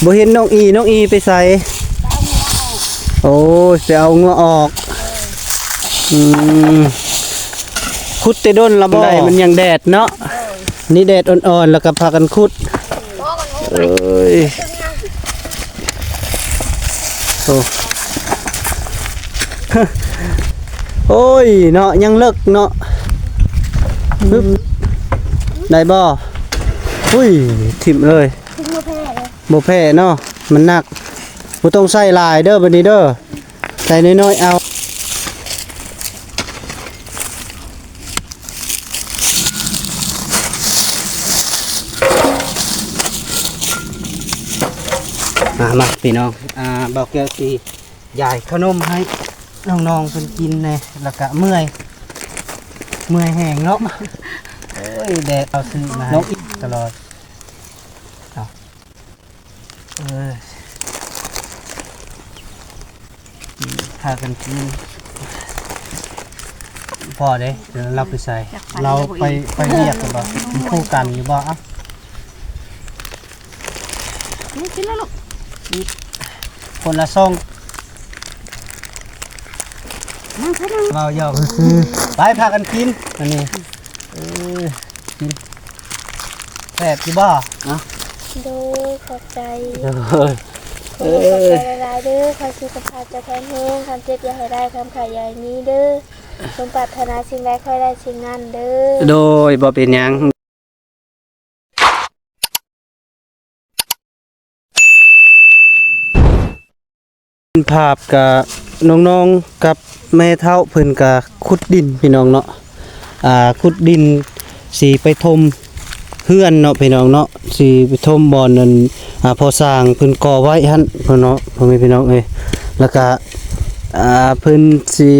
ບໍ່ເຫັນນ້ອງອີ ນ້ອງອີໄປໃສ? ໂອ້ຍ ໄປເອົາງົວອອກ. ອືມ ຂຸດແຕ່ດົນລະບໍ່? ໄດ້ ມັນຍັງແດດເນາະ. ນີ້ແດດອ່ອນໆ ແລ້ວກໍພາກັນຂຸດ. ເອີຍ ໂອ້ ໂອ້ຍເນາະ ຍັງເລິກເນາະ. ຮຶບ ໄດ້ບໍ່? ອຸ້ຍ ຖິ້ມເລີຍ. ບໍ່ແພ້ເດ້ ບໍ່ແພ້ເນາະ ມັນໜັກ. ບໍ່ຕ້ອງໃສ່ຫຼາຍເດີ ບັດນີ້ເດີ ໃສ່ນ້ອຍໆເອົາ. ມາ ມາ ພີ່ນ້ອງ ອ່າ ບ່າວແກ້ວຊິຢາຍເຂົ້າໜົມໃຫ້ນ້ອງໆເພິ່ນກິນແດ່ ແລ້ວກະເມື່ອຍ ເມື່ອຍແຮງເນາະ. ໂອ້ຍ ແດດເອົາຊື້ມາໃຫ້ຕະຫຼອດ. ເອີ ພາກັນກິນ. ພໍເດ້ ລາວໄປໃສ? ລາວໄປ ໄປວຽກບໍ່? ມັນຄູ່ກັນຢູ່ບໍ່? ເອົ້າ ນີ້ກິນແລ້ວລູກ ອີກຄົນລະສອງ ນັ່ງຊະ ນັ່ງ ເວົ້າຫຍອກຊື່ໆ. ໄປ ພາກັນກິນ ອັນນີ້ ເອີ. ກິນ ແຊບຢູ່ບໍ່? ເນາະ ໂດຍ ຂອບໃຈ ໂດຍ ຂອບໃຈຫຼາຍໆເດີ. ຂໍໃຫ້ສຸຂະພາບເຈົ້າແຂງແຮງ ຄວາມເຈັບຢ່າໃຫ້ໄດ້ ຄວາມໄຂ້ຢ່າໃຫ້ມີເດີ. ສົມປາດຖະໜາສິ່ງໃດ ຂໍໃຫ້ໄດ້ສິ່ງນັ້ນເດີ. ໂດຍ ບໍ່ເປັນຫຍັງ. ເປັນພາບກະນ້ອງໆກັບແມ່ເຖົ້າເພິ່ນກະຂຸດດິນພີ່ນ້ອງເນາະ ອ່າ ຂຸດດິນຊິໄປຖົມເຮືອນເນາະພີ່ນ້ອງເນາະ ຊິໄປຖົມບ່ອນນັ້ນ ອ່າ ພໍ່ຊ່າງເພິ່ນກໍ່ໄວ້ຫັ້ນເນາະ ພໍ່ແມ່ພີ່ນ້ອງເອີຍ. ແລ້ວກະ ອ່າ ເພິ່ນຊິ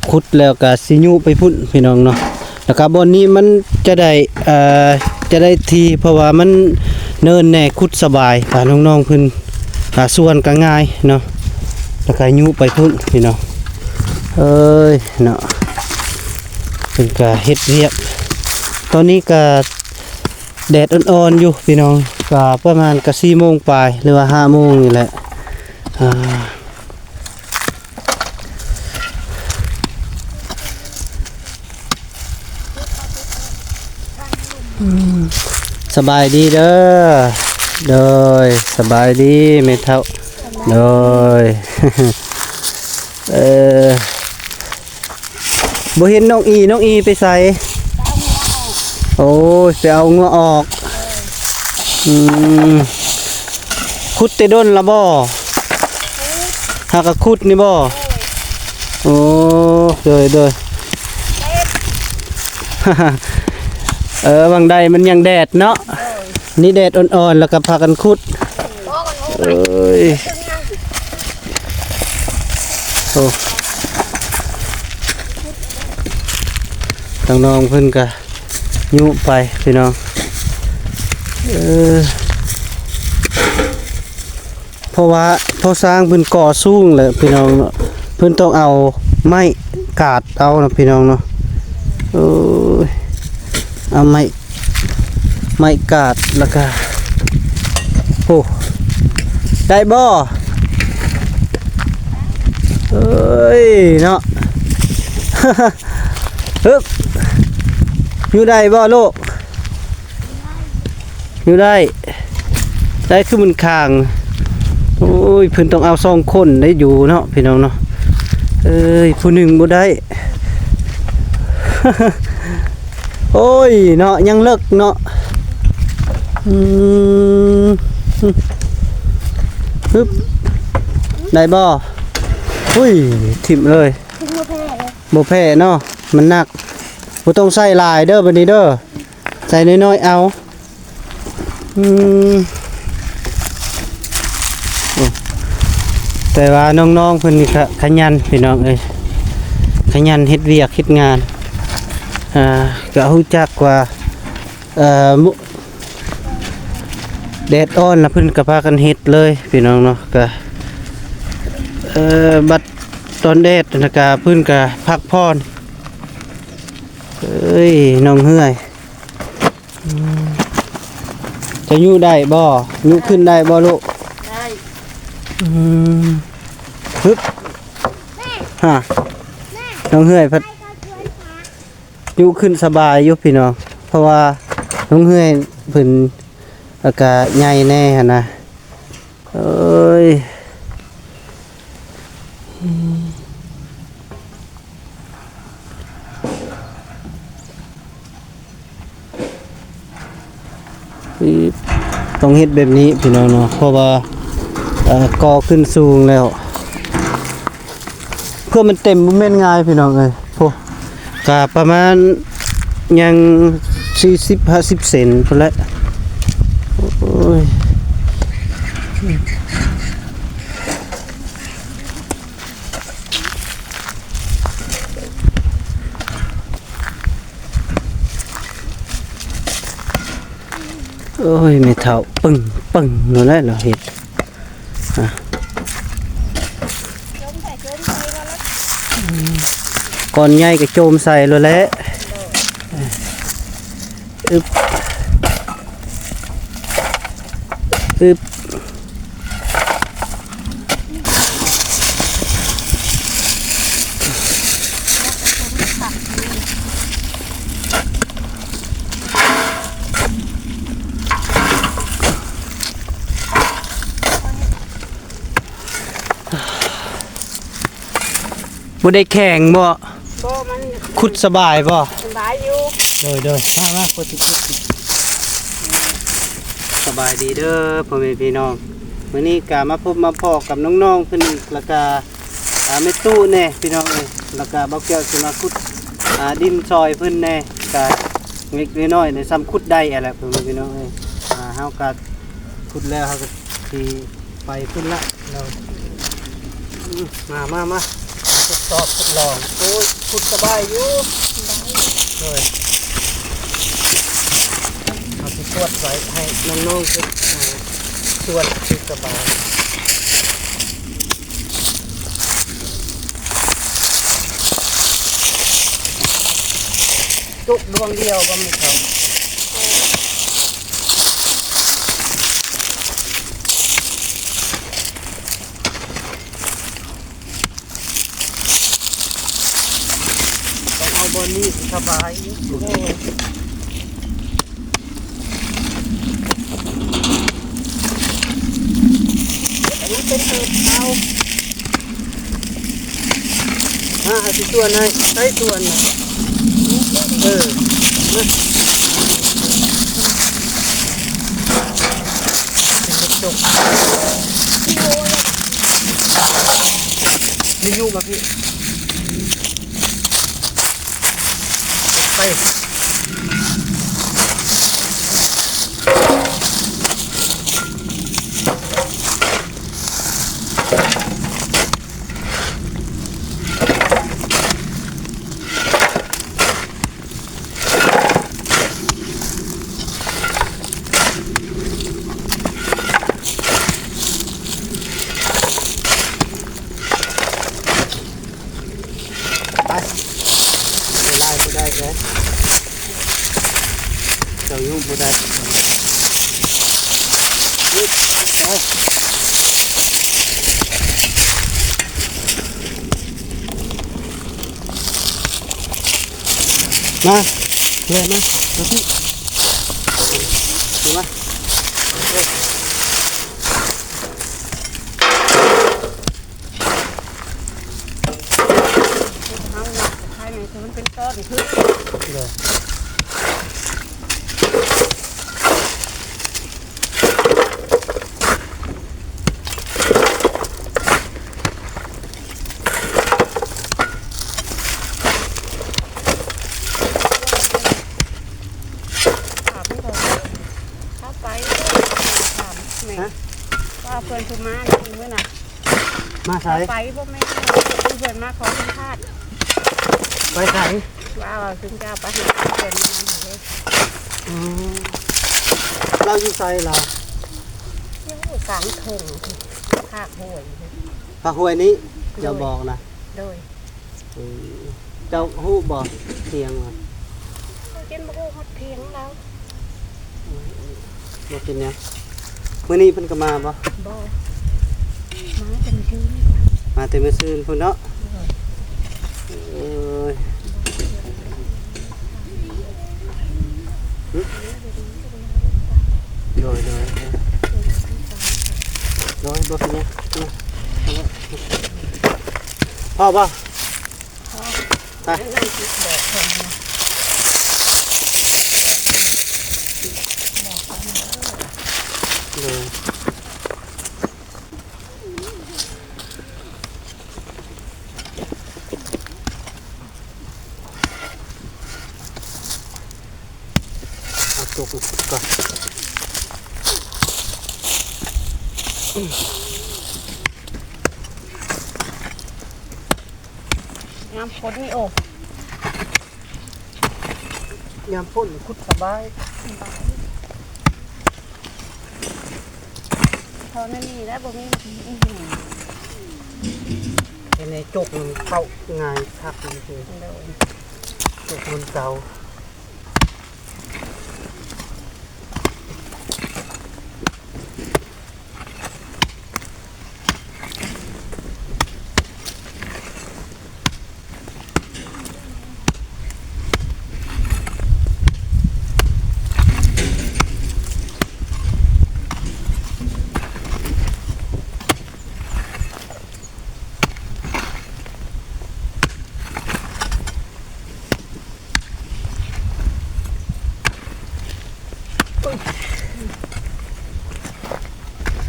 ຂຸດແລ້ວກະຊິຍຸໄປພຸ້ນພີ່ນ້ອງເນາະ. ແລ້ວກະບ່ອນນີ້ມັນຈະໄດ້ ເອີ ຈະໄດ້ທີ່ ເພາະວ່າມັນເນີນແດ່ ຂຸດສະບາຍ ພານ້ອງໆເພິ່ນ ອ່າ ສວນກະງ່າຍເນາະ. ແລ້ວກະຍຸໄປພຸ້ນພີ່ນ້ອງເອີຍເນາະ ເພິ່ນກະເຮັດວຽກ. ຕອນນີ້ກະແດດອ່ອນໆຢູ່ພີ່ນ້ອງ ກະປະມານກະສີ່ໂມງປາຍ ຫຼືວ່າຫ້າໂມງນີ້ແຫຼະ ອ່າ. ສະບາຍດີເດີ ໂດຍ ສະບາຍດີແມ່ເຖົ້າ ໂດຍ ເອີ ບໍ່ເຫັນນ້ອງອີ ນ້ອງອີໄປໃສ? ໂອ້ຍ ໄປເອົາງົວອອກ. ອືມ ຂຸດແຕ່ດົນລະບໍ່? ຫາກະຂຸດນີ້ບໍ່? ໂອ້ ໂດຍ ໂດຍ ເອີ ຫວ່າງໃດມັນຍັງແດດເນາະ ນີ້ແດດອ່ອນໆ ແລ້ວກະພາກັນຂຸດ. ເອີຍ ໂອ້ ທາງນ້ອງເພິ່ນກະຍຸໄປພີ່ນ້ອງ ເອີ ເພາະວ່າພໍ່ຊ່າງເພິ່ນກໍ່ສູງແຫຼະພີ່ນ້ອງເນາະ ເພິ່ນຕ້ອງເອົາໄມ້ກາດເອົານະພີ່ນ້ອງເນາະ. ໂອ້ຍ ເອົາໄມ້ ໄມ້ກາດ ແລ້ວກະ ໂອ້ ໄດ້ບໍ່? ເອີຍເນາະ ຮຶບ ຢູ່ໄດ້ບໍ່ລູກ? ຢູ່ໄດ້ ໄດ້ຄືມັນຄ້າງ. ໂອ້ຍ ເພິ່ນຕ້ອງເອົາສອງຄົນໄດ້ຢູ່ເນາະ ພີ່ນ້ອງເນາະ. ເອີຍ ຜູ້ໜຶ່ງບໍ່ໄດ້. ໂອ້ຍເນາະ ຍັງເລິກເນາະ. ອືມ ຮຶບ ໄດ້ບໍ່? ອຸ້ຍ ຖິ້ມເລີຍ ບໍ່ແພ້ເນາະ ມັນໜັກ. ບໍ່ຕ້ອງໃສ່ຫຼາຍເດີ ບັດນີ້ເດີ ໃສ່ນ້ອຍໆເອົາ. ອືມ ໂອ້ ແຕ່ວ່ານ້ອງໆເພິ່ນນີ້ກະຂະຫຍັນພີ່ນ້ອງເອີຍ ຂະຫຍັນເຮັດວຽກເຮັດງານ. ອ່າ ກະຮູ້ຈັກວ່າ ເອີ ແດດອ່ອນລະເພິ່ນກະພາກັນເຮັດເລີຍພີ່ນ້ອງເນາະ. ກະ ເອີ ບັດຕອນແດດນະກະເພິ່ນກະພັກຜ່ອນ. ເອີຍ ນ້ອງເຮືອຍ ອືມ ຈະຍູ້ໄດ້ບໍ່? ຍູ້ຂຶ້ນໄດ້ບໍ່ລູກ? ໄດ້. ອືມ ຮຶບ ຮະ ນ້ອງເຮືອຍພັດ ຍູ້ຂຶ້ນສະບາຍຢູ່ພີ່ນ້ອງ ເພາະວ່ານ້ອງເຮືອຍເພິ່ນອາກາດໃຫຍ່ແດ່ຫັ້ນນະ. ເອີຍ ຕ້ອງເຮັດແບບນີ້ພີ່ນ້ອງເນາະ ເພາະວ່າ ເອີ ກໍ່ຂຶ້ນສູງແລ້ວ ເພື່ອມັນເຕັມບໍ່ແມ່ນງ່າຍພີ່ນ້ອງເອີຍ. ໂອ້ ກະປະມານຍັງສີ່ສິບ ຫ້າສິບເຊັນພຸ້ນແຫຼະ. ໂອ້ຍ ໂອ້ຍ ແມ່ເຖົ້າປຶ້ງໆ ໂລດແຫຼະລາວເຮັດ. ອ່ະ ກ້ອນໃຫຍ່ກໍໂຈມໃສ່ໂລດແຫຼະ. ອຶບ ອຶບ. ບໍ່ໄດ້ແຂງບໍ່? ບໍ່ ມັນ ຂຸດສະບາຍບໍ່? ສະບາຍຢູ່. ໂດຍໆ ມາໆ ຂ້ອຍຊິຂຸດ. ສະບາຍດີເດີພໍ່ແມ່ພີ່ນ້ອງ ມື້ນີ້ກະມາພົບມາພໍ້ກັບນ້ອງໆເພິ່ນອີກ ແລ້ວກະ ອ່າ ແມ່ຕູ້ແດ່ພີ່ນ້ອງເອີຍ ແລ້ວກະບ່າວແກ້ວຊິມາຂຸດ ອ່າ ດິນຊ່ອຍເພິ່ນແດ່ ກະເລັກໆນ້ອຍໆ ໃນຊ່ຳຂຸດໄດ້ຫັ້ນແຫຼະ ພໍ່ແມ່ພີ່ນ້ອງເອີຍ. ອ່າ ເຮົາກະຂຸດແລ້ວ ເຮົາກະຊິໄປພຸ້ນລະເນາະ. ອືມ ມາ ມາ ມາ ທົດສອບທົດລອງ. ໂອ້ຍ ຂຸດສະບາຍຢູ່. ໂດຍ ເຮົາຊິກວດໄວ້ໃຫ້ນ້ອງໆ ເຮັດ ອ່າ ສວນຄືສະບາຍ. ຈົກດວງດຽວບໍ່ແມ່ນເຂົາ ຕ້ອງເອົາບ່ອນນີ້ສະບາຍ. ໂອ້ຍ ອັນນີ້ເປັນເອີເອົາ ມາ ໃຫ້ຊິສວນໃຫ້ ໃຫ້ສວນນະ. ເອີ ມາ ເປັນກະຈົກ ມີຢູ່ມາພີ່. ໄປ ໄປ ລາຍບໍ່ໄດ້ເລີຍ ເຈົ້າຢູ່ບໍ່ໄດ້. ມາ ເພື່ອນມາ ມາພີ້ ມາ ເຮົາເນາະ ໃຫ້ມັນເປັນກ້ອນຂຶ້ນ ເດີ. ເຂົ້າໄປ ຖາມແມ່ ຮະ? ວ່າເພິ່ນຜູ້ມາມື້ນັ້ນ ມາໃສ? ໄປບໍ່ແມ່ນ ເພິ່ນມາຂໍສຳພາດ. ໄປໃສ? ວ່າ ວ່າເພິ່ນຈະໄປຫາເພິ່ນມາເດ້. ອືມ ລາວຢູ່ໃສລາວ? ຢູ່ກາງທົ່ງ ພາກຫ້ວຍ ພາກຫ້ວຍນີ້ ໂດຍ ເຈົ້າບອກນະ? ໂດຍ. ອືມ ເຈົ້າຮູ້ບໍ່ທຽງລາວ? ຂ້ອຍຍັງບໍ່ຮູ້ຮອດທຽງລາວ. ອືມ ບໍ່ເປັນຫຍັງ. ມື້ນີ້ເພິ່ນກໍມາບໍ່? ບໍ່ ມາແຕ່ມື້ຄືນ ມາແຕ່ມື້ຊືນພຸ້ນເນາະ. ໂດຍ ເອີຍ ຫຶ? ໂດຍ ໂດຍ ໂດຍ ບໍ່ເປັນຫຍັງ. ພໍບໍ່? ໄປ ເອົາຕົກກ່ອນ. ຍາມຝົນນີ້ ໂອ້ ຍາມຝົນຂຸດສະບາຍ ສະບາຍ ເທົ່ານັ້ນນີ້ແຫຼະ ບໍ່ມີ ເຮັດໃຫ້ຈົກມັນເຂົ້າງ່າຍຄັກ. ໂດຍ ຈົກມັນເກົ່າ.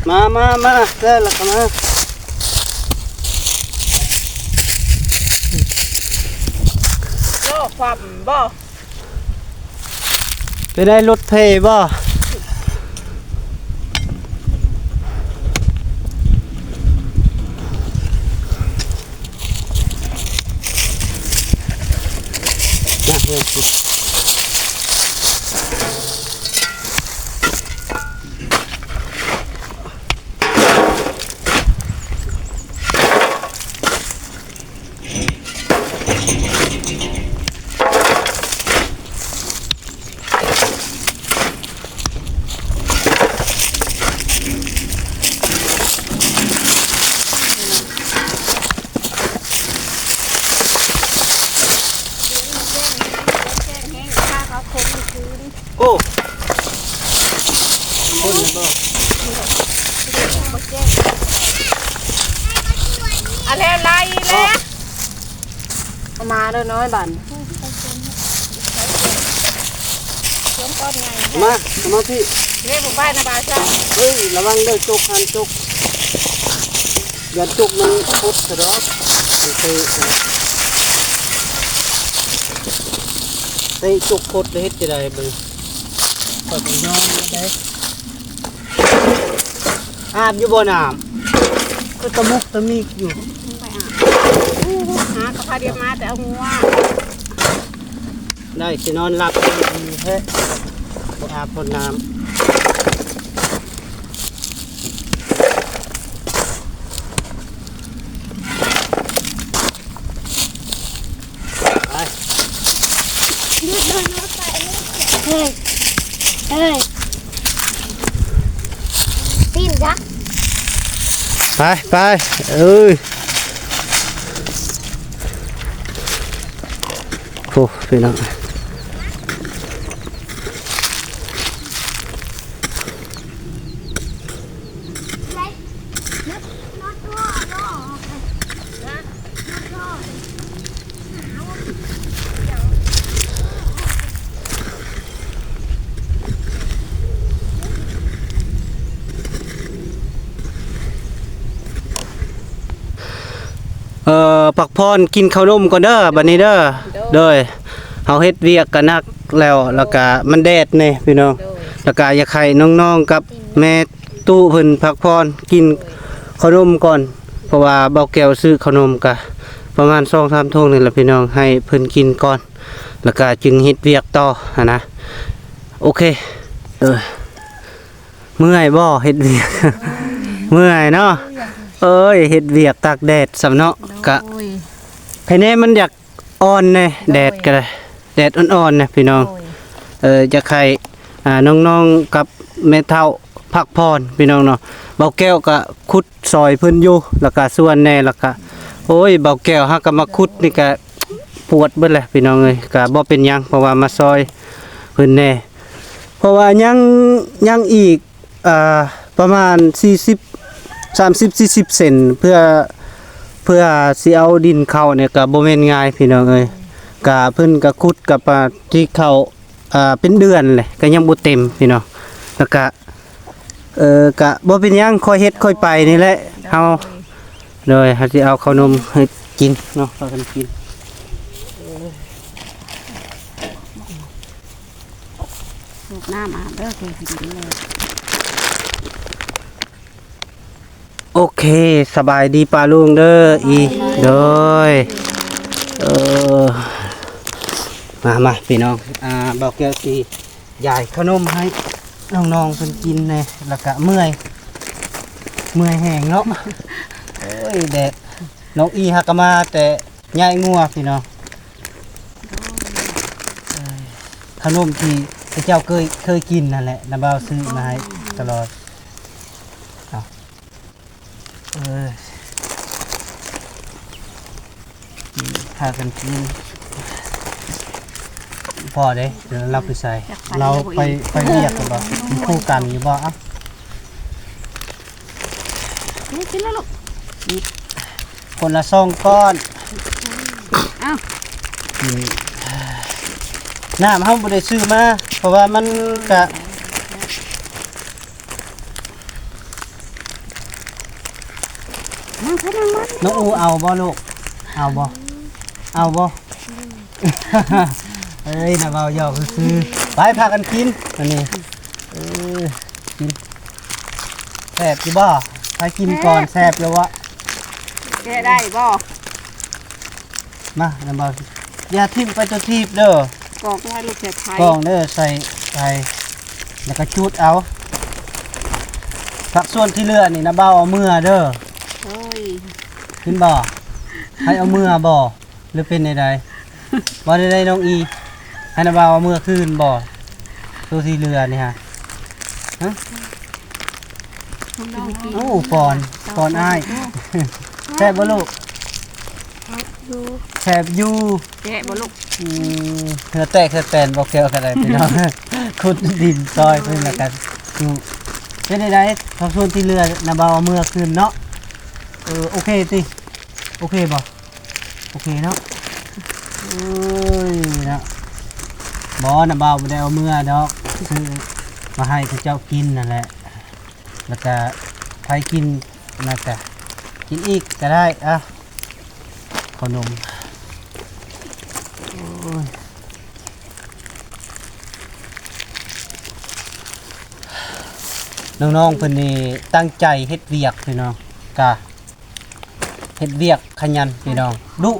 ມາ ມາ ມາ ແລ້ວລະກໍມາ. ໂລຄວ່ຳບໍ່? ເປັນໄດ ລົດເພບໍ່? ໂອ້ ຄົນບໍ່ ອາ ແລ້ວໄລ່ແລ້ວ ເອົາມາເດີນ້ອຍບາດ ມາ ມາພີ່ ເດ້ ບໍ່ໄປນະບາດຊະ ເຮີ້ຍ ລະວັງເດີ ຈົກຫັ້ນ ຈົກ ຢ້ານຈົກມັນຄົດຊະດອກ ມັນເຕະ ເຕະຈົກຄົດ ແລ້ວເຮັດຈັ່ງໃດເບິ່ງ ຂ້ອຍກໍຍອມແລ້ວເດ້. ອາບຢູ່ບໍ່ນ້ຳ? ຄືຕະມຸກຕະມິກຢູ່ ໄປອາບ ຫາກໍພາດຽວມາແຕ່ເອົາງົວ ໄດ້ຊິນອນຫຼັບດີແທ້ ບໍ່ອາບພົ້ນນ້ຳ. ໄປ ເຮີ້ຍ ເຮີ້ຍ ຕີນຈັກ ໄປ ໄປ ເອີຍ ໂອ້ ພີ່ນ້ອງ. ເອີ ພັກຜ່ອນກິນເຂົ້າໜົມກ່ອນເດີ ບັດນີ້ເດີ. ໂດຍ ໂດຍ ເຮົາເຮັດວຽກກະໜັກແລ້ວ ແລ້ວກະມັນແດດແດ່ພີ່ນ້ອງ ໂດຍ ແລ້ວກະຢາກໃຫ້ນ້ອງໆກັບແມ່ຕູ້ເພິ່ນພັກຜ່ອນກິນເຂົ້າໜົມກ່ອນ ເພາະວ່າເບົາແກ້ວຊື້ເຂົ້າໜົມກະປະມານສອງສາມຖົງນີ້ແຫຼະພີ່ນ້ອງ ໃຫ້ເພິ່ນກິນກ່ອນ ແລ້ວກະຈຶ່ງເຮັດວຽກຕໍ່ຫັ້ນນະ. ໂອເຄ ເອີ ເມື່ອຍບໍ່ເຮັດວຽກ? ເມື່ອຍເນາະ ເອີຍ ເຮັດວຽກຕາກແດດຊ້ຳເນາະ ໂດຍ ກະ ໃຄແນ່ມັນຢາກ ອ່ອນແດ່ ໂດຍ ແດດກໍໄດ້ ແດດອ່ອນໆນະພີ່ນ້ອງ ໂດຍ ເອີ ຢາກໃຫ້ ອ່າ ນ້ອງໆກັບ ແມ່ເຖົ້າພັກຜ່ອນພີ່ນ້ອງເນາະ. ບ່າວແກ້ວກະຂຸດຊ່ອຍເພິ່ນຢູ່ ແລ້ວກະສວນແດ່ ແລ້ວກະ ໂອ້ຍ ບ່າວແກ້ວຫາກະມາຂຸດນີ້ກະປວດເບິດແຫຼະພີ່ນ້ອງເອີຍ. ກະບໍ່ເປັນຫຍັງ ເພາະວ່າມາຊ່ອຍເພິ່ນແດ່ ເພາະວ່າຍັງ ຍັງອີກ ອ່າ ປະມານສີ່ສິບ ສາມສິບ ສີ່ສິບເຊັນ ເພື່ອ ເພື່ອຊິເອົາດິນເຂົ້ານີ້ກະບໍ່ແມ່ນງ່າຍພີ່ນ້ອງເອີຍ. ກະເພິ່ນກະຂຸດກະປາທີ່ເຂົ້າ ອ່າ ເປັນເດືອນແຫຼະ ກະຍັງບໍ່ເຕັມພີ່ນ້ອງ. ແລ້ວກະ ເອີ ກະບໍ່ເປັນຫຍັງ ຄ່ອຍເຮັດຄ່ອຍໄປນີ້ແຫຼະເຮົາ. ໂດຍ ເຮົາຊິເອົາເຂົ້າໜົມໃຫ້ກິນເນາະ ພາກັນກິນ. ສູບນ້ຳອາບເດີ ແກງຂີ້ດິນເລີຍ. ໂອເຄ ສະບາຍດີປ້າລຸງເດີ ອີ ໂດຍ ເອີ ມາ ມາ ພີ່ນ້ອງ ອ່າ ບ່າວແກ້ວຊິຢາຍເຂົ້າໜົມໃຫ້ນ້ອງໆເພິ່ນກິນແດ່ ແລ້ວກະເມື່ອຍ ເມື່ອຍແຮງເນາະ. ໂອ້ຍ ແດດ ນ້ອງອີຫາກະມາແຕ່ ຍ້າຍງົວພີ່ນ້ອງ. ເອີຍ ຂະໜົມທີ່ເຂົາເຈົ້າເຄີຍ ເຄີຍກິນນັ້ນແຫຼະ ນ້າບ່າວຊື້ມາໃຫ້ຕະຫຼອດ. ເອົາ ເອີຍ ພາກັນກິນ. ພໍເດ້ ລາວໄປໃສ? ລາວໄປ ໄປວຽກບໍ່? ມັນຄູ່ກັນຢູ່ບໍ່? ເອົາ ນີ້ກິນແລ້ວລູກ ອີກຄົນລະສອງກ້ອນ. ເອົາ ກິນ ນ້ຳເຮົາບໍ່ໄດ້ຊື້ມາ ເພາະວ່າມັນກະ ນ້ອງອູເອົາບໍ່ລູກ? ເອົາບໍ່? ເອົາບໍ່? ເອີຍ ນ້າເວົ້າຫຍອກຊື່ໆ. ໄປ ພາກັນກິນອັນນີ້. ເອີ ກິນ ແຊບຢູ່ບໍ່? ໃຜກິນກ່ອນ ແຊບຢູ່ບໍ່? ແກະໄດ້ບໍ່? ມາ ນ້າເວົ້າ ຢ່າຖິ້ມໄປຕົວຖີບເດີ. ກອງໄວ້ລູກ ໃສ່ໄຂ່ ກອງເດີ ໃສ່ໄຂ່ ແລ້ວກໍຈູດເອົາ. ຜັກສ່ວນທີ່ເຫຼືອນີ້ ນ້າເບົາເອົາເມືອເດີ. ໂອ້ຍ ກິນບໍ່? ໃຫ້ເອົາເມືອບໍ່ ຫຼືເປັນໃດໃດ? ວ່າໃດໃດ ນ້ອງອີ ໃຫ້ນ້າເບົາເອົາເມືອຄືນບໍ່? ໂຕທີ່ເຫຼືອນີ້ຫະ ຮະ? ນ້ອງກິນ ໂອ້ ປ້ອນ ປ້ອນອ້າຍ. ແຊບບໍ່ລູກ? ແຊບຢູ່ ແຊບຢູ່. ແກະບໍ່ລູກ? ອືມ ເຫື່ອແຕກເຫື່ອແຕນ ບໍ່ແກ້ວກໍໄດ້ພີ່ນ້ອງ. ຂຸດດິນຊອຍເພິ່ນລະກັນ. ເປັນໃດໃດ ຜັກສ່ວນທີ່ເຫຼືອ ນ້າເບົາເອົາເມືອຄືນເນາະ. ເອີ ໂອເຄຕິ ໂອເຄບໍ່? ໂອເຄເນາະ. ໂອ້ຍເນາະ ບໍ່ ນ້າເບົາບໍ່ໄດ້ເອົາເມືອດອກ ຊື້ມາໃຫ້ເຂົາເຈົ້າກິນນັ້ນແຫຼະ. ແລ້ວກະໃຜກິນ ແລ້ວກະກິນອີກກໍໄດ້. ອ່ະ ເຂົ້າໜົມ. ໂອ້ຍ ນ້ອງໆເພິ່ນນີ້ຕັ້ງໃຈເຮັດວຽກພີ່ນ້ອງ ກະເຮັດວຽກຂະຫຍັນພີ່ນ້ອງ ດຸ.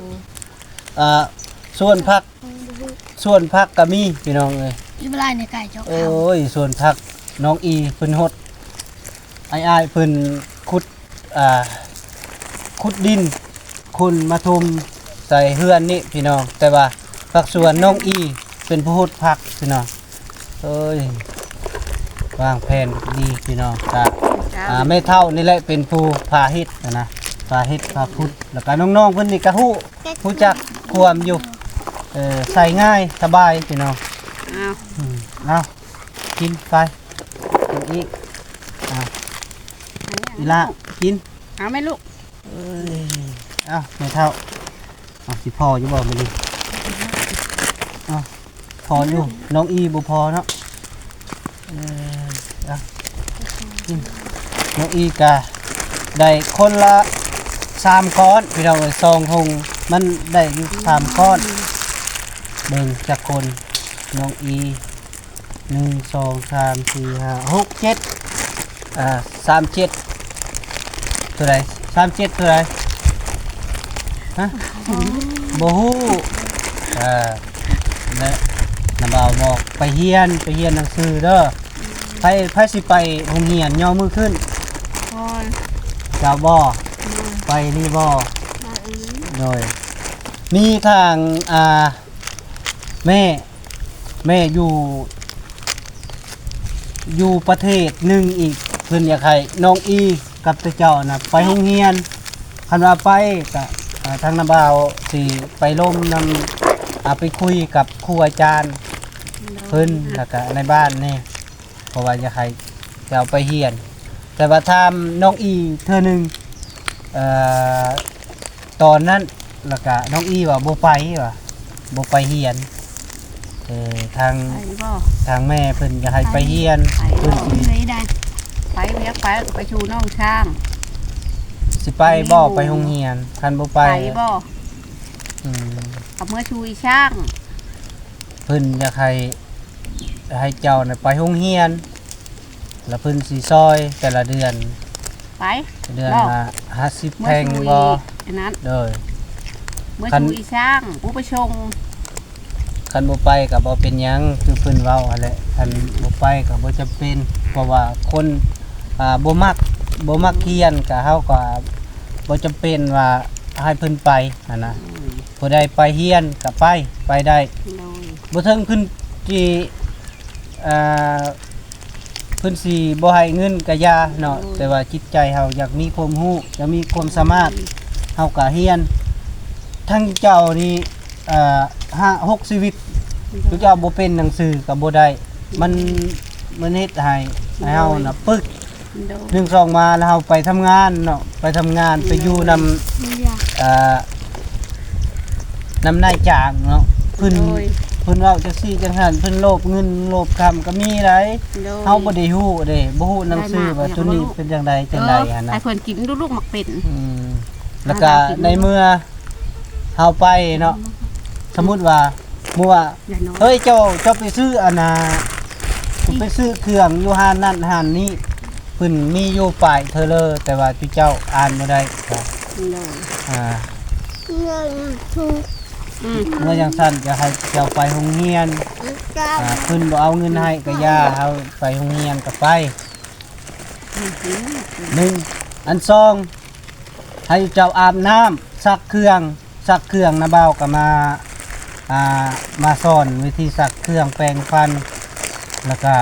ເອີ ສວນຜັກ ສວນຜັກກໍມີພີ່ນ້ອງເອີຍ. ອີບລາຍໃນໄກ່ເຈົ້າ ໂອ້ຍ ສວນຜັກນ້ອງອີເພິ່ນຫົດ ອ້າຍໆເພິ່ນຂຸດ ອ່າ ຂຸດດິນ ຂຸດມາຖົມໃສ່ເຮືອນນີ້ພີ່ນ້ອງ. ແຕ່ວ່າຜັກສວນນ້ອງອີເປັນຜູ້ຫົດຜັກພີ່ນ້ອງ. ເອີຍ ວາງແຜນດີພີ່ນ້ອງ. ກະ ເຈົ້າ ອ່າ ແມ່ເຖົ້ານີ້ແຫຼະເປັນຜູ້ພາເຮັດນະ ພາເຮັດພາຂຸດ. ແລ້ວກະນ້ອງໆເພິ່ນນີ້ກະຮູ້ ຮູ້ຈັກຄວາມຢູ່ ເອີ ໃສ່ງ່າຍສະບາຍພີ່ນ້ອງ. ເອົາ ອືມ ເອົາ ກິນໄປ ກິນອີກ. ອ່າ ອີ່ຫຼ້າ ກິນ ເອົາແມ່ລູກ. ເອີຍ ເອົາ ແມ່ເຖົ້າ ເອົາ ຊິພໍຢູ່ບໍ່ມື້ນີ້? ເອົາ ພໍຢູ່ ນ້ອງອີບໍ່ພໍເນາະ. ເອີ ເອົາ ນ້ອງອີກະໄດ້ຄົນລະສາມກ້ອນພີ່ນ້ອງເອີຍ ສອງຖົງ ມັນໄດ້ຢູ່ສາມກ້ອນ. ເບິ່ງຈັກຄົນ ນ້ອງອີ ໜຶ່ງ ສອງ ສາມ ສີ່ ຫ້າ ຫົກ ເຈັດ ອ່າ ສາມເຈັດ ເທົ່າໃດ? ສາມເຈັດເທົ່າໃດ? ຮະ? ບໍ່ຮູ້. ອ່າ ແລະ ນ້າບ່າວບອກໄປຮຽນ ໄປຮຽນໜັງສືເດີ. ໃຜ ໃຜຊິໄປໂຮງຮຽນຍໍມືຂຶ້ນ? ຂ້ອຍ ເຈົ້າບໍ່? ໂດຍ ໄປນີ້ບໍ່? ໄປອີ່ຫຼີ. ໂດຍ ມີທາງ ອ່າ ແມ່ ແມ່ຢູ່ ຢູ່ປະເທດໜຶ່ງອີກ ເພິ່ນຢາກໃຫ້ນ້ອງອີກັບເຈົ້ານະໄປໂຮງຮຽນ. ຄັນວ່າໄປກະ ເອີ ທາງນ້າບ່າວຊິໄປລົມນຳ ອາ ໄປຄຸຍກັບຄູອາຈານເພິ່ນ ແລ້ວກະໃນບ້ານແດ່ ເພາະວ່າຢາກໃຫ້ເຈົ້າໄປຮຽນ. ແຕ່ວ່າຖາມນ້ອງອີເທື່ອໜຶ່ງ ເອີ ຕອນນັ້ນ ແລ້ວກະນ້ອງອີວ່າບໍ່ໄປ ວ່າບໍ່ໄປຮຽນ. ເອີ ທາງ ໄປບໍ່? ທາງແມ່ເພິ່ນຢາກໃຫ້ໄປຮຽນ ໄປ ເພິ່ນ ໄປ ຊິ ໄປໄດ້ ໄປ ບໍ່ຢາກໄປກໍໄປສູ່ນ້ອງຊ້າງ. ຊິໄປບໍ່? ໄປໂຮງຮຽນ ຄັນບໍ່ໄປ ໄປບໍ່? ອືມ ກໍເມືອສູ່ອີຊ້າງ. ເພິ່ນຢາກໃຫ້ ໃຫ້ເຈົ້ານະໄປໂຮງຮຽນ ແລ້ວເພິ່ນຊິຊ່ອຍແຕ່ລະເດືອນ ໄປ ເດືອນລະຫ້າສິບແພັງບໍ່? ອັນນັ້ນ ໂດຍ ເມືອສູ່ອີຊ້າງ ຜູ້ໄປສົ່ງ. ຄັນບໍ່ໄປກໍບໍ່ເປັນຫຍັງ ຄືເພິ່ນເວົ້າຫັ້ນແຫຼະ ຄັນບໍ່ໄປກໍບໍ່ຈຳເປັນ ເພາະວ່າຄົນ ອ່າ ບໍ່ມັກ ບໍ່ມັກຮຽນ ກໍເຮົາກໍບໍ່ຈຳເປັນວ່າໃຫ້ເພິ່ນໄປຫັ້ນນະ. ອືມ ຜູ້ໃດໄປຮຽນກໍໄປ ໄປໄດ້ ໂດຍ ບໍ່ເຖິງເພິ່ນຊິ ອ່າ ເພິ່ນຊິບໍ່ໃຫ້ເງິນກະຢ່າເນາະ ໂດຍ ແຕ່ວ່າຈິດໃຈເຮົາຢາກມີຄວາມຮູ້ ຢາກມີຄວາມສາມາດ ໂດຍ ເຮົາກະຮຽນ. ທັງເຈົ້ານີ້ ເອີ ຫ້າຫົກຊີວິດ ໂດຍ ເຈົ້າບໍ່ເປັນໜັງສືກະບໍ່ໄດ້ ມັນ ມັນເຮັດໃຫ້ ໃຫ້ເຮົານະປຶກ ໂດຍ ໜຶ່ງສອງມາແລ້ວເຮົາໄປທຳງານເນາະ ໄປທຳງານ ໂດຍ ໄປຢູ່ນຳ ເອີ ນຳນາຍຈ້າງເນາະ ເພິ່ນ ໂດຍ ເພິ່ນເວົ້າຈັ່ງຊີ້ຈັ່ງຫັ້ນ ເພິ່ນໂລບເງິນໂລບຄຳກໍມີໄດ໋ ໂດຍ ເຮົາບໍ່ໄດ້ຮູ້ເດ້ ບໍ່ຮູ້ໜັງສືວ່າໂຕນີ້ເປັນຈັ່ງໃດຈັ່ງໃດຫັ້ນນະ ໃຫ້ເພິ່ນກິນດູລູກໝາກເປັນ. ອືມ ແລ້ວກະໃນເມື່ອເຮົາໄປເນາະ ສົມມຸດວ່າ ໝູ່ວ່າ ເຮີ້ຍ ເຈົ້າ ເຈົ້າໄປຊື້ອັນນ່າ ໄປຊື້ເຄື່ອງຢູ່ຮ້ານນັ້ນຮ້ານນີ້ ເພິ່ນມີຢູ່ປ້າຍເທີເລີ ແຕ່ວ່າຈຸເຈົ້າອ່ານບໍ່ໄດ້ ໂດຍ ອ່າ ເງິນທຸກ ອືມ ເມື່ອຈັ່ງຊັ້ນ ຢາກໃຫ້ເຈົ້າໄປໂຮງຮຽນ ອ່າ ເພິ່ນບໍ່ເອົາເງິນໃຫ້ກໍຢ່າ ເຮົາໄປໂຮງຮຽນກໍໄປ ອືມ ໜຶ່ງ ອັນສອງ ໃຫ້ເຈົ້າອາບນ້ຳ ຊັກເຄື່ອງ ຊັກເຄື່ອງ ນ້າບ່າວກໍມາ ອ່າ ມາສອນວິທີຊັກເຄື່ອງ ແປງຟັນ ແລ້ວກະ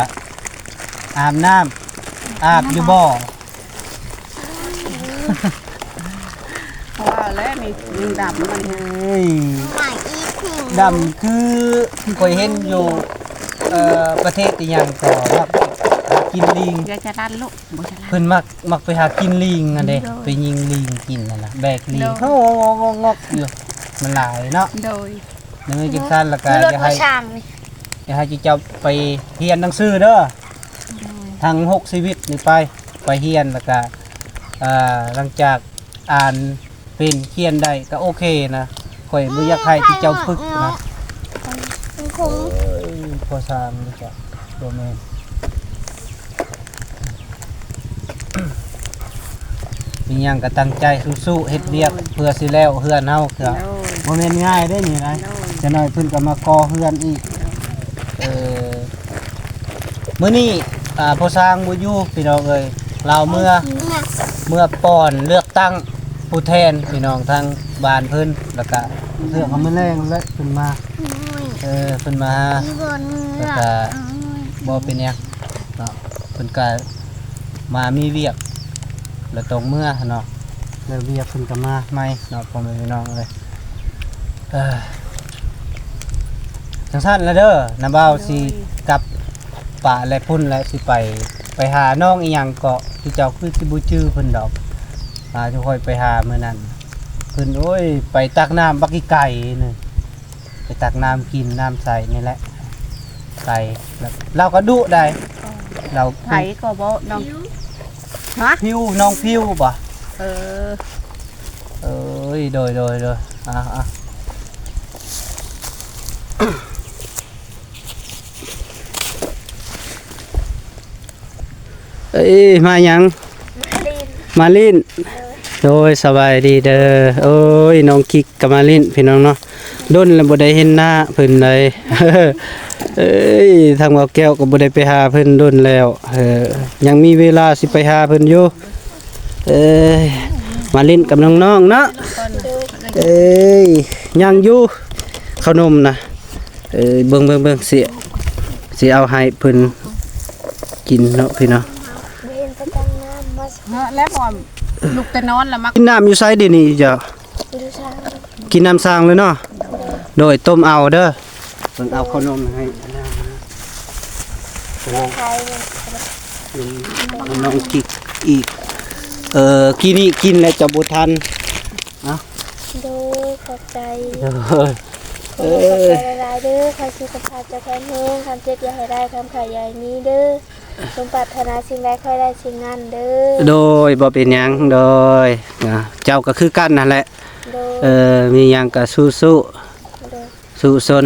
ອາບນ້ຳ ອາບຢູ່ບໍ່? ເພາະວ່າແລ້ວນີ້ຍັງດຳມັນ ເອີຍ ດຳຄືຂ້ອຍເຫັນຢູ່ ເອີ ປະເທດອີ່ຫຍັງກໍມັກກິນລີງ ຢ່າຈະດັນລູກ ບໍ່ຈະດັນ ເພິ່ນມັກ ມັກໄປຫາກິນລີງຫັ້ນເດ້ ໂດຍ ໄປຍິງລີງກິນຫັ້ນນະ ແບກລີງ ໂດຍ ງອກໆໆຢູ່ ມັນຫຼາຍເນາະ ໂດຍ ໃນເມື່ອຈັ່ງຊັ້ນແລ້ວກະ ຄືລົດ ຢາກໃຫ້ ບໍ່ຊ່າງນີ້ ຢາກໃຫ້ເຈົ້າໄປຮຽນໜັງສືເດີ ໂດຍ ທັງຫົກຊີວິດນີ້ໄປ ໄປຮຽນແລ້ວກະ ເອີ ຫຼັງຈາກອ່ານເປັນຂຽນໄດ້ກະໂອເຄນະ ຂ້ອຍບໍ່ຢາກໃຫ້ເຈົ້າຝຶກນະ ເອີຍ ພໍ່ຊ່າງນີ້ກະບໍ່ແມ່ນ ມີຫຍັງກໍຕັ້ງໃຈສູ້ໆ ເຮັດວຽກ ໂດຍ ເພື່ອຊິແລ້ວເຮືອນເຮົາ ໂດຍ ກໍບໍ່ແມ່ນງ່າຍເດ້ນີ້ນະ ໂດຍ ຈັກໜ້ອຍເພິ່ນກໍມາກໍ່ເຮືອນອີກ ໂດຍ ເອີ ມື້ນີ້ ອ່າ ພໍ່ຊ່າງບໍ່ຢູ່ພີ່ນ້ອງເອີຍ ລາວເມືອ ເມືອປ່ອນເລືອກຕັ້ງຜູ້ແທນພີ່ນ້ອງທາງບ້ານເພິ່ນ ແລ້ວກະເລືອກເອົາມື້ແລງແຫຼະເພິ່ນມາ ໂອ້ຍ ເອີ ເພິ່ນມາ ແລ້ວກະບໍ່ເປັນຫຍັງ ເນາະ ເພິ່ນກະມາມີວຽກ ແລ້ວຕ້ອງເມືອເນາະ ແລ້ວວຽກເພິ່ນກະມາໃໝ່ເນາະ ພໍ່ແມ່ພີ່ນ້ອງເອີຍ ເອີ ຈັ່ງຊັ້ນລະເດີ ນ້າບ່າວຊິ ໂດຍ ກັບປະແລະພຸ້ນແລະ ຊິໄປ ໄປຫານ້ອງອີ່ຫຍັງເກາະ ທີ່ເຈົ້າຄືຊິບໍ່ຈື່ເພິ່ນດອກ ອ່າ ທີ່ຂ້ອຍໄປຫາມື້ນັ້ນ ເພິ່ນ ໂອ້ຍ ໄປຕັກນ້ຳບັກອີ່ໄກ່ໜຶ່ງ ໄປຕັກນ້ຳກິນ ນ້ຳໃສນີ້ແຫຼະ ໄກ່ ລາວກໍດຸໄດ໋ ລາວ ໃຜກໍບໍ່ນ້ອງ ຮະ ພິວ ນ້ອງພິວບໍ່ ເອີ ເອີຍ ໂດຍ ໂດຍ ໂດຍ ອ່າ ອ່າ ເອີຍ ມາຫຍັງ? ມາຫຼິ້ນ ມາຫຼິ້ນ ໂດຍ ສະບາຍດີເດີ ໂອ້ຍ ນ້ອງຄິກກໍມາຫຼິ້ນພີ່ນ້ອງເນາະ ດົນແລ້ວບໍ່ໄດ້ເຫັນໜ້າເພິ່ນໃດ ເອີຍ ທາງບ່າວແກ້ວກໍບໍ່ໄດ້ໄປຫາເພິ່ນດົນແລ້ວ ເອີ ຍັງມີເວລາຊິໄປຫາເພິ່ນຢູ່ ເອີຍ ມາຫຼິ້ນກັບນ້ອງໆເນາະ ເອີຍ ຍັງຢູ່ ເຂົ້າໜົມນະ ເອີຍ ເບິ່ງໆໆ ຊິ ຊິເອົາໃຫ້ເພິ່ນ ກິນເນາະພີ່ນ້ອງ. ບໍ່ເຫັນປະຈຳນ້ຳມາ ເນາະ ແລ້ວບໍ່ລຸກແຕ່ນອນລະມັກ ກິນນ້ຳຢູ່ໃສເດນີ້ເຈົ້າ? ຢູ່ຊາງ ກິນນ້ຳຊາງເລີຍເນາະ. ໂດຍ ຕົ້ມເອົາເດີ ເບິ່ງເອົາເຂົ້າໜົມໃຫ້ ຂາຍ ນ້ອງກິກອີກ. ເອີ ກີ້ນີ້ກິນແລ້ວເຈົ້າບໍ່ທັນ. ເອົ້າ ໂດຍ ຂອບໃຈ. ໂດຍ ຂອບໃຈຫຼາຍໆເດີ ຂໍໃຫ້ສຸຂະພາບເຈົ້າແຂງແຮງ ຄວາມເຈັບຢ່າໃຫ້ໄດ້ ຄວາມໄຂ້ຢ່າໃຫ້ມີເດີ ສົມປາດຖະໜາສິ່ງໃດ ຂໍໃຫ້ໄດ້ສິ່ງນັ້ນເດີ. ໂດຍ ບໍ່ເປັນຫຍັງ. ໂດຍ ເຈົ້າກໍຄືກັນຫັ້ນແຫຼະ. ໂດຍ ເອີ ມີຫຍັງກໍສູ້ໆ ໂດຍ ສູ້ຊົນ.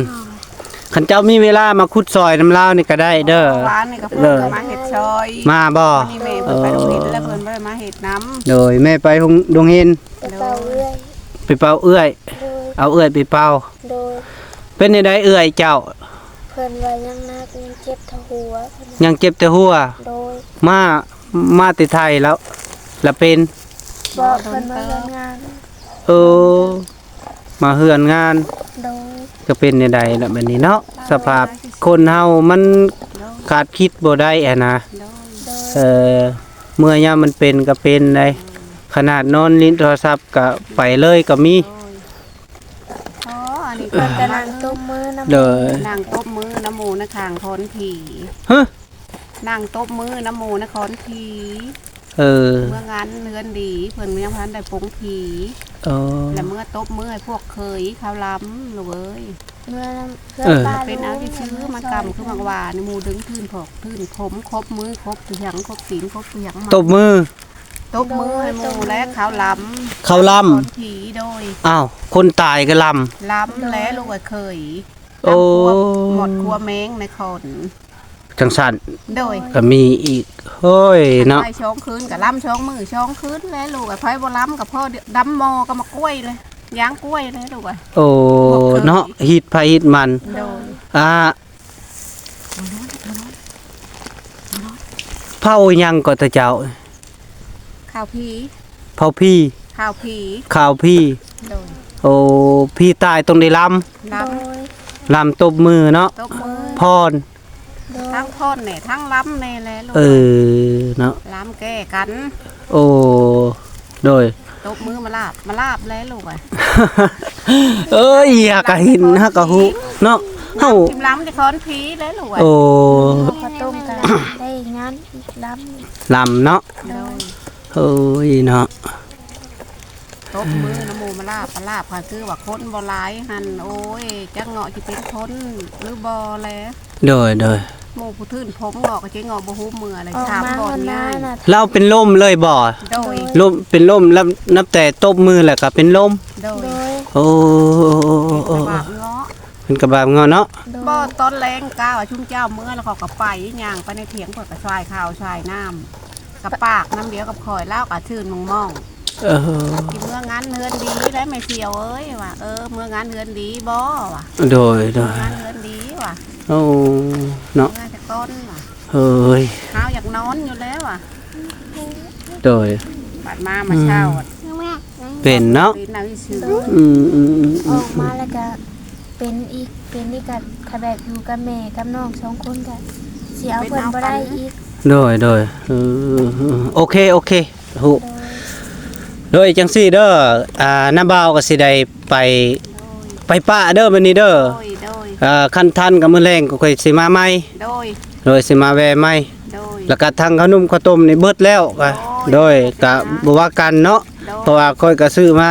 ຄັນເຈົ້າມີເວລາມາຂຸດຊອຍນຳລາວນີ້ກໍໄດ້ເດີ. ວານນີ້ກໍເພິ່ນ ເອີ ມາເຮັດຊອຍ ມາບໍ່? ມື້ນີ້ແມ່ເພິ່ນໄປໂຮງຮຽນແລ້ວ ເອີ ເພິ່ນບໍ່ໄດ້ມາເຮັດນຳ. ໂດຍ ແມ່ໄປໂຮງ ໂຮງຮຽນ ໄປເປົ່າເອື້ອຍ ໄປເປົ່າເອື້ອຍ. ໂດຍ ເອົາເອື້ອຍໄປເປົ່າ. ໂດຍ ເປັນແນວໃດເອື້ອຍເຈົ້າ? ເພິ່ນວ່າຍັງໜັກ ຍັງເຈັບແຕ່ຫົວ ຍັງເຈັບແຕ່ຫົວ. ໂດຍ ມາ ມາແຕ່ໄທແລ້ວ ລະເປັນ ບໍ່ ເພິ່ນມາເຮືອນງານ. ເອີ ມາເຮືອນງານ. ໂດຍ ກໍເປັນແນວໃດລະບັດນີ້ເນາະ ສະພາບຄົນເຮົາມັນຄາດຄິດບໍ່ໄດ້ຫັ້ນນະ. ໂດຍ ເອີ ເມື່ອຍາມມັນເປັນກໍເປັນໄດ໋ ຂະໜາດນອນຫຼິ້ນໂທລະສັບກໍໄປເລີຍກໍມີ. ໂດຍ ອໍ ອັນນີ້ກໍ ເພິ່ນກໍນັ່ງຕົບມືນຳ. ໂດຍ ນັ່ງຕົບມືນຳໝູ່ນະຂ້າງຄອນຜີ. ຮະ? ນັ່ງຕົບມືນຳໝູ່ນະຄອນຜີ. ເອີ ເມືອງານເຮືອນດີ ເພິ່ນຍັງບໍ່ທັນໄດ້ປົງຜີ. ອໍ ແລ້ວເມືອຕົບມືໃຫ້ພວກເຂີຍເຂົາລຳ ລູກເອີຍ. ເມືອນຳເຮືອນ ເອີ ປ່າ ເປັນເອົາຊື່ໆ ມັນກຳຄືໝາກຫວ້ານີ້ ໝູ່ດຶງທຶນພອກທຶນຜົມ ຄົບມືຄົບພຽງ ຄົບຕີນຄົບພຽງມາ ຕົບມື ຕົບມືໃຫ້ໝູ່ແລະເຂົາລຳ ເຂົາລຳ ຄອນຜີ. ໂດຍ ອ້າວ ຄົນຕາຍກໍລຳ ລຳແລະລູກເຂີຍ. ໂອ້ ໝົດຄົວແມງໃນຄອນ ຈັ່ງຊັ້ນ. ໂດຍ ກໍມີອີກ ໂອ້ຍເນາະ ໄປສອງຄືນກໍລຳສອງມື້ສອງຄືນແຫຼະລູກ. ໃຜບໍ່ລຳກໍພໍດຳໝໍ້ກັບໝາກກ້ວຍເລີຍ ຢາງກ້ວຍເລີຍລູກ. ໂອ້ ເນາະ ຮີດໃຜຮີດມັນ. ໂດຍ ອ່າ ເຜົ່າຫຍັງກໍຕະເຈົ້າ? ຂ່າວຜີ ເຜົ່າຜີ ຂ່າວຜີ ຂ່າວຜີ. ໂດຍ ໂອ້ ຜີຕາຍຕ້ອງໄດ້ລຳ ລຳ ໂດຍ ລຳຕົບມືເນາະ ຕົບມື ຟ້ອນ ໂດຍ ທັງຟ້ອນແດ່ ທັງລຳແດ່ແຫຼະລູກ. ເອີ ເນາະ ລຳແກ້ກັນ. ໂອ້ ໂດຍ ຕົບມືມາລາບ ມາລາບແລ້ວລູກເອີຍ. ເອີຍ ຫາກະເຫັນ ຫາກະຮູ້ເນາະ ເຮົາ ລຳທີ່ຄອນຜີແລ້ວລູກເອີຍ. ໂອ້ ເຮົາກໍຕ້ອງການໄດ້ງານລຳ ລຳເນາະ. ໂດຍ ໂອ້ຍເນາະ ຕົບມືນຳໝູ່ມາລາບ ມາລາບ ກໍຄືວ່າຄົນບໍ່ຫຼາຍຫັ້ນ ໂອ້ຍ ຈັກເງາະຊິເປັນຄົນຫຼືບໍ່ແລ. ໂດຍ ໂດຍ ໝູ່ຜູ້ທຶນຜົມເງາະກໍຊິເງາະບໍ່ຮູ້ເມື່ອເລີຍ ສາມບ່ອນໃຫຍ່. ລາວເປັນລົມເລີຍບໍ່? ໂດຍ ລົມ ເປັນລົມ ແລ້ວນັບແຕ່ຕົບມືແລ້ວກໍເປັນລົມ. ໂດຍ ໂດຍ ໂອ້ ເປັນກະບາບເງາະ ເປັນກະບາບເງາະເນາະ. ໂດຍ ບໍ່ ຕອນແລງກະວ່າຊຸມເຈົ້າເມືອແລ້ວ ເຂົາກໍໄປຍ່າງໄປໃນຖຽງ ເພິ່ນກໍສາຍເຂົ້າສາຍນ້ຳ ກະປາກນ້ຳດຽວກັບຂ້ອຍ ລາວກໍຊື່ນມອງໆ. ເອີ ຊິເມືອງານເຮືອນດີໄດ໋ແມ່ສ່ຽວເອີຍ ວ່າ ເອີ ເມືອງານເຮືອນດີບໍ່ ວ່າ. ໂດຍ ໂດຍ ເມືອງານເຮືອນດີ ວ່າ. ໂອ້ ເນາະ ເມືອແຕ່ກ່ອນ ວ່າ. ເອີຍ ເຮົາຢາກນອນຢູ່ແລ້ວ ວ່າ. ໂດຍ ບັດມາ ມາເຊົ້າ ອືມ ເປັນເນາະ ເປັນໜັງສື. ອືມໆໆໆ ອອກມາແລ້ວກະ ເປັນອີກ ເປັນອີກ ກະ ກະແບບຢູ່ກັບແມ່ກັບນ້ອງສອງຄົນກະຊິເອົາເພິ່ນບໍ່ໄດ້ອີກ. ໂດຍ ໂດຍ ເອີ ໂອເຄ ໂອເຄ ຮູ້. ໂດຍ ໂດຍ ຈັ່ງຊີ້ເດີ ອ່າ ນ້າບ່າວກໍຊິໄດ້ໄປ ໂດຍ ໄປປະເດີບັດນີ້ເດີ. ໂດຍ ໂດຍ ອ່າ ຄັນທັນກໍມື້ແລງກໍຄ່ອຍຊິມາໃໝ່. ໂດຍ ໂດຍ ຊິມາແວ່ໃໝ່. ໂດຍ ແລ້ວກໍທັງເຂົ້າໜຸ່ມເຂົ້າຕົ້ມນີ້ເບິດແລ້ວ. ໂດຍ ໂດຍ ໂດຍ ກໍບໍ່ວ່າກັນເນາະ. ໂດຍ ເພາະວ່າຂ້ອຍກໍຊື້ມາ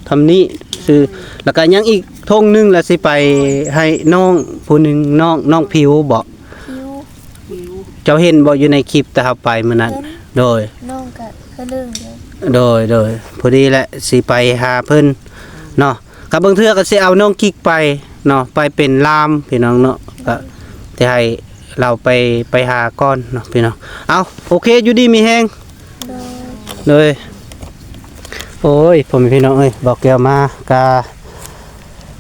ທຳນີ້ຊື້ ແລ້ວກໍຍັງອີກຖົງໜຶ່ງ ແລ້ວຊິໄປໃຫ້ນ້ອງຜູ້ໜຶ່ງ ນ້ອງ ນ້ອງຜິວບໍ? ຜິວ ຜິວ ເຈົ້າເຫັນບໍ່ ຢູ່ໃນຄລິບແຕ່ເຮົາໄປມື້ນັ້ນ? ເຫັນ ໂດຍ ນ້ອງກໍຄືເລື່ອງເດີ. ໂດຍ ໂດຍ ພໍດີແຫຼະ ຊິໄປຫາເພິ່ນເນາະ. ກໍບາງເທື່ອກໍຊິເອົານ້ອງກິກໄປເນາະ ໄປເປັນລ່າມພີ່ນ້ອງເນາະ. ກໍ ໂດຍ ຊິໃຫ້ລາວໄປ ໄປຫາກ່ອນເນາະພີ່ນ້ອງ. ເອົາ ໂອເຄ ຢູ່ດີມີແຮງ. ໂດຍ ໂດຍ ໂອ້ຍ ພໍ່ແມ່ພີ່ນ້ອງເອີຍ ບ່າວແກ້ວມາກະ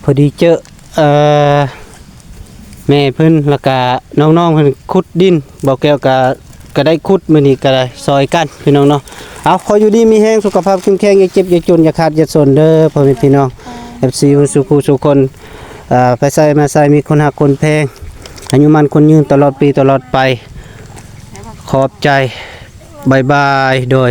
ພໍດີເຈີ ເອີ ແມ່ເພິ່ນ ແລ້ວກະນ້ອງໆເພິ່ນຂຸດດິນ ບ່າວແກ້ວກະ ກະໄດ້ຂຸດ ມື້ນີ້ກະໄດ້ຊ່ອຍກັນພີ່ນ້ອງເນາະ. ເອົາ ຂໍຢູ່ດີມີແຮງ ສຸຂະພາບເຂັ້ມແຂງ ຢ່າເຈັບຢ່າຈົນ ຢ່າຂາດຢ່າຈົນເດີ ພໍ່ແມ່ພີ່ນ້ອງ ເອັຟຊີ ໝົດສູ່ຜູ້ສູ່ຄົນ. ເອີ ໄປໃສມາໃສມີຄົນຮັກຄົນແພງ ອາຍຸໝັ້ນຂວັນຍືນ ຕະຫຼອດປີຕະຫຼອດໄປ. ຂໍ ຂອບໃຈ ບາຍບາຍ ໂດຍ.